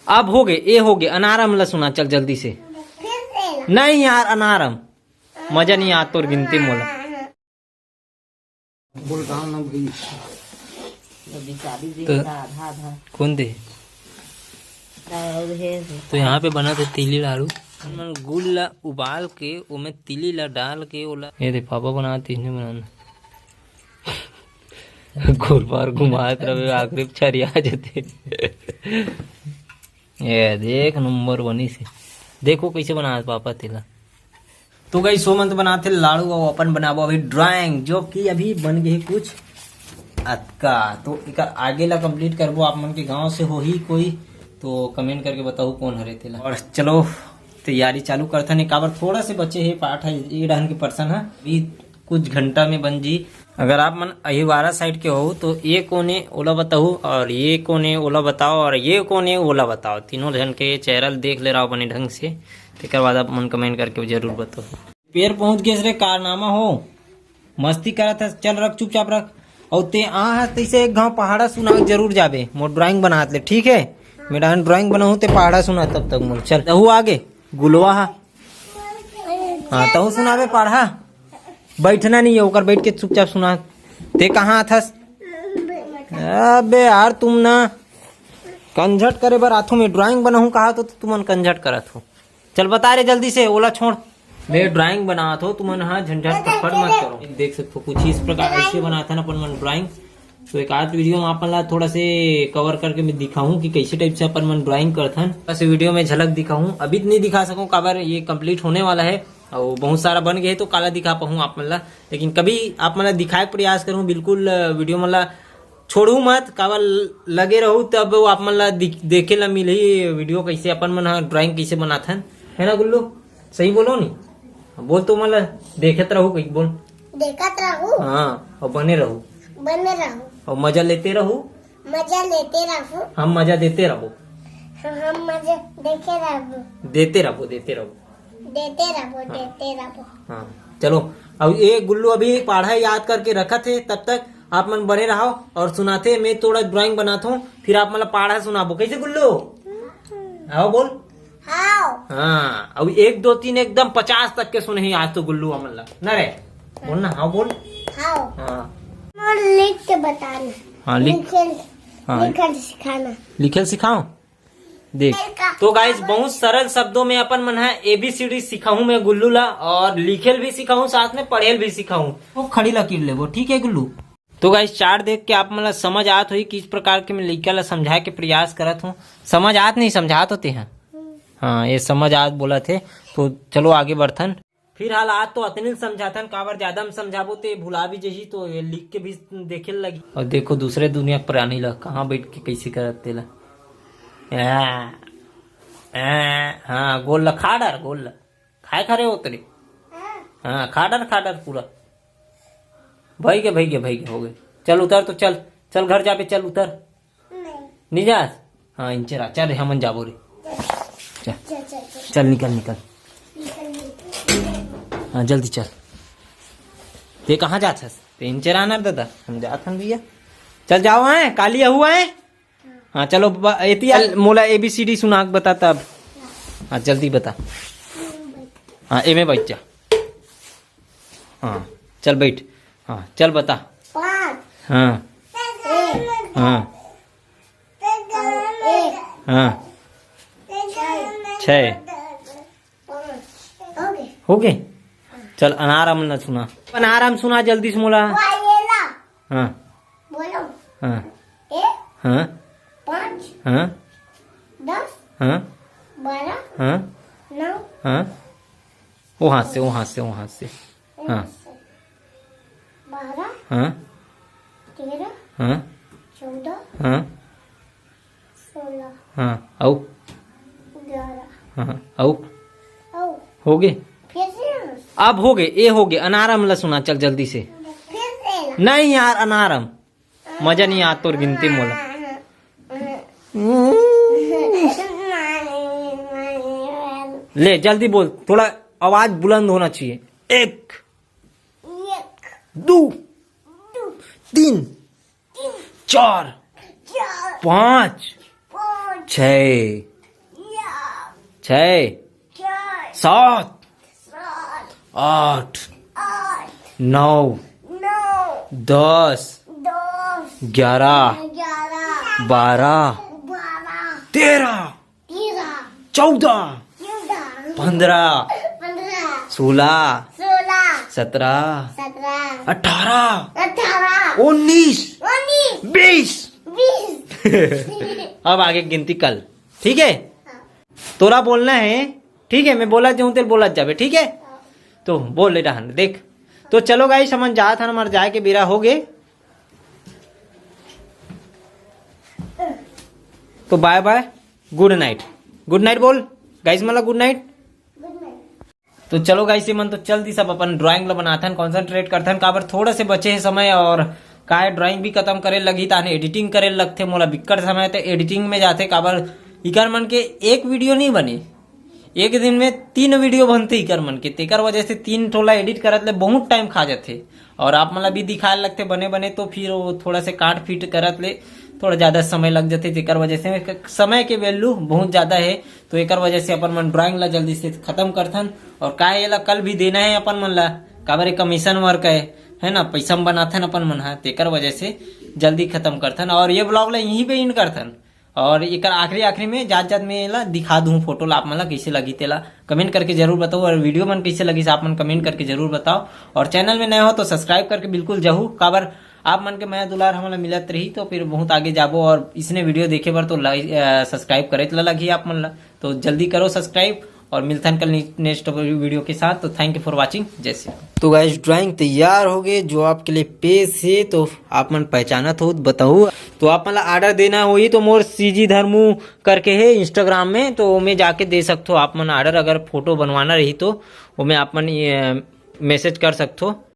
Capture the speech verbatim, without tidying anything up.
अब हो गे, ए हो गे, अनारम ला सुना, चल जल्दी से। फिर से ला। नहीं यार, अनारम। मजा नहीं आ तोर गिनती मोला। बोल कहाँ ना भाई। अभी चाबी दे तो का आधा आधा। कौन दे? और है। तो यहाँ पे बना थे तिली लाड़ू। मन गुड़ ला उबाल के, ओमे तिली ला डाल के, ओला, ये दे पापा बनाते, इसने बनाना। गुरुवार घुमात रहे, आखिरी छरिया जते। ये देख, नंबर बनी से। देखो कैसे बनात पापा तेला। तो गाइस, सोमंत बनाथे लाड़ू अउ अपन बनाबो अभी ड्राइंग, जो कि अभी बन गई कुछ अतका। तो एकर आगे ला कंप्लीट करबो। आप मन के गांव से होही कोई तो कमेंट करके बताऊ कौन हरे तेला। और चलो, तैयारी चालू करथन। काबर थोड़ा से बचे हे पाठ है, ये डहन के पर्सन है, अभी कुछ घंटा में बन जी। अगर आप मन अहिवारा साइड के हो तो ये कोने ओला बताऊ, और ये कोने ओला बताओ, और ये कोने ओला बताओ। तीनों झन के चेहरा ल देख ले रहा बने ढंग से, तेकर बाद आप मन कमेंट करके जरूर बताओ। पेड़ पहुंच गए रे, कारनामा हो, मस्ती करत हस, चल रख, चुपचाप रख। और ते आ हस तैसे एक घाव पहाड़ा सुना के जरूर जाबे, मोर ड्राइंग बनात ले, ठीक है? मैं डहन ड्राइंग बनाऊँ, ते पहाड़ा सुना तब तक मोर। चल, तहू आगे, गुलवा हा। हाँ, तहू सुनाबे पहाड़ा। बैठना नहीं है, ओकर बैठ के चुपचाप सुना। ते कहाँ आथस? अबे यार, तुम ना कंझट करे बर आथो, मैं ड्राइंग बनाऊँ कहा तो तुमन कंझट करत हो। चल बता रे जल्दी से, ओला छोड़। मैं ड्राइंग बनात हो, तुमन हा झंझट फटफट मत करो। देख सकते हो कुछ इस प्रकार ऐसे बनाथन अपन मन ड्राइंग। तो एक आध वीडियो में अपन ला थोड़ा से कवर करके मैं दिखाऊं कि कैसे टाइप से अपन मन ड्राइंग करथन। बस वीडियो में झलक दिखाऊं, अभी तो नहीं दिखा सकूं, काबर ये कंप्लीट होने वाला है और बहुत सारा बन गए तो काला दिखा पाऊँ आप मन ला, लेकिन कभी आप मन ला दिखाए के प्रयास करूँ बिल्कुल। अ, वीडियो मन ला छोड़ू मत, काबर लगे रहू तब वो आप मन ला दिख-, देखे ला मिलही वीडियो कैसे अपन मन हा ड्राइंग कैसे बनाथन, है ना गुल्लू? सही बोलो नी, बोल तो मन ला देखत रहू, कहीं बोल। देखत रहू। हाँ, और बने रहू। बने रहू। और मजा लेते रहू। मजा लेते रहू। हम मजा देते रहू। हम मजा देखे रहू। देते रहू, देते रहू। देते रहू, हाँ। देते रहू। हाँ, चलो, अब ये गुल्लू अभी पहाड़ा याद करके रखत हे, तब तक आप मन बने रहो और सुनाथे। मैं थोड़ा ड्राइंग बनात हूँ, फिर आप मन ला पहाड़ा सुनाबो। कैसे गुल्लू? हाँ बोल। हाँ। हाँ, अब एक दो तीन एकदम पचास तक के सुनही आज तो गुल्लू हमन ला। ना रे, बोल ना, हाँ बोल। हाँ। हाँ। और लिख के बताना। हाँ, लिख। लिखे, हाँ। लिखल सिखाना। लिखल सिखाओ। देख, तो गाइस, बहुत सरल शब्दों में अपन मन है एबीसीडी सिखाऊं मैं गुल्लू ला, और लिखेल भी सिखाऊं, साथ में पढ़ेल भी सिखाऊं। वो खड़ी लकीर लेबो, ठीक है गुल्लू? तो गाइस, चार्ट देख के आप मन ला समझ आत होही किस प्रकार के मैं लइका ला समझाए के प्रयास करत हूँ। समझ आत नहीं, समझात होते हैं। हाँ, ये समझ आत बोलत हे। तो चलो आगे बढ़थन। फिलहाल आज तो अतने ल समझाथन, काबर ज्यादा हम समझाबो ते भुला भी जही, तो ये लिख के भी देखे ल लगी। और देखो दूसरे दुनिया के प्राणी ला कहाँ बैठ के कैसे करत तेला। आ, आ, हाँ, गोल ला खा डर, गोल ला। खाए खा रहे हो तेरे? हाँ, खा डर, खा डर पूरा। भई गे, भई गे, भई गे, हो गए। चल उतर तो चल, चल घर जाबे, चल उतर। नहीं। नहीं जास? हाँ, इंचरा, चल रे, हमन जाबो रे। चल। चल, चल, चल। चल, निकल, निकल। निकल, निकल। हाँ, जल्दी चल। ते कहाँ जात हस? ते इंचरा ना दादा, हम जात हन भैया। चल जाओ, हैं, काली आहू आए। हाँ, चलो, ब-, एती आ, मोला एबीसीडी सुना के बता तब। हाँ, जल्दी बता। हाँ, एमे बैठ जा। हाँ, चल बैठ। हाँ, चल बता। पाँच। हाँ। एक। हाँ। एक। हाँ। छः। पाँच। हो गए? हो गए? चल, अनार आम ना सुना। अनार आम सुना जल्दी से मोला। वायेला। हाँ। बोलो। हाँ। एक। हाँ। पाँच। हाँ। दस। हाँ। बारह। हाँ। नौ। हाँ। वो हाथ से, वो हाथ से, वो हाथ से। हाँ। बारह। हाँ। तेरह। हाँ। चौदह। हाँ। सोलह। हाँ, अउ? ग्यारह। हाँ, अउ? अउ? हो गए? फिर से ना। अब हो गए, ए हो गए, अनारम ला सुना, चल जल्दी से। फिर से ना। नहीं यार, अनारम। मजा नहीं आ तोर गिनती मोला। ले, जल्दी बोल, थोड़ा आवाज बुलंद होना चाहिए। एक, एक, दो, दो, तीन, तीन, चार, चार, पाँच, पाँच, छः, छः, छः, सात, सात, आठ, आठ, नौ, नौ, दस, दस, ग्यारह, ग्यारह, बारह, बारह, तेरह, तेरह, चौदह, चौदह, पंद्रह, पंद्रह, सोलह, सोलह, सत्रह, सत्रह, अठारह, अठारह, उन्नीस, उन्नीस, बीस। बीस। अब आगे गिनती कल, ठीक है? हाँ। तोला बोलना है, ठीक है? मैं बोला जाऊँ, तेल बोला जाबे, ठीक है? हाँ। तो बोल ले रहन, देख। तो चलो गाइस, हमन जात हन, हमर जाए के बेरा हो गे। तो बाय बाय, गुड नाइट। गुड नाइट बोल गाइस, मतलब गुड नाइट। गुड नाइट। तो चलो गाइस, ये मन तो चल दी सब अपन ड्राइंग ला बनाथन, कॉन्सेंट्रेट करथन, काबर थोड़ा से बचे हे समय और का है, ड्राइंग भी खत्म करे लगही, ताने एडिटिंग करे लगथे, मोला बिक्कट समय तो एडिटिंग में जाथे, काबर इकर मन के एक वीडियो नहीं बने, एक दिन में तीन वीडियो बनथे इकर मन के, तेकर वजह से तीन ठोला एडिट करत ले बहुत टाइम खा जाथे। और आप मन ला भी दिखाए लगथे बने बने, तो फिर वो थोड़ा से काट पीट करत ले थोड़ा ज़्यादा समय लग जाथे, जेकर वजह से समय के वैल्यू बहुत ज़्यादा है। तो एकर वजह से अपन मन ड्राइंग ला जल्दी से खत्म करथन। और काहे एला कल भी देना है अपन मन ला, काबर ये कमीशन वर्क है, है ना, पैसा में बनाथन अपन मन ह, तेकर वजह से जल्दी खत्म करथन। और ये ब्लॉग ला यहीं पे एंड करथन। और एकर आखिरी आखिरी में जात जात में एला दिखा दूँ फोटो ला, आप मन ला कैसे लगी तेला कमेंट करके जरूर बताओ। और वीडियो मन कैसे लगी आप मन कमेंट करके जरूर बताओ। और चैनल में नए हो तो सब्सक्राइब करके बिल्कुल जहू, काबर आप मन के मया दुलार हमला मिलत रही तो फिर बहुत आगे जाबो। और इसने वीडियो देखे बर तो लाइक, अ, सब्सक्राइब करे ला लगही आप मन ला, तो जल्दी करो सब्सक्राइब। और मिलथन कल ने-, नेक्स्ट वीडियो के साथ। तो thank you for watching, जय श्री राम। तो गाइस, ड्राइंग तैयार हो गए, जो आपके लिए पेश है, तो आप मन पहचानत हो तो बताओ। तो आप मन ला ऑर्डर देना होही तो मोर सीजी धर्मू करके है इंस्टाग्राम में, तो ओमे जाके दे सकथो आप मन ऑर्डर, अगर फोटो बनवाना रही तो ओमे आप मन ये मैसेज कर सकथो।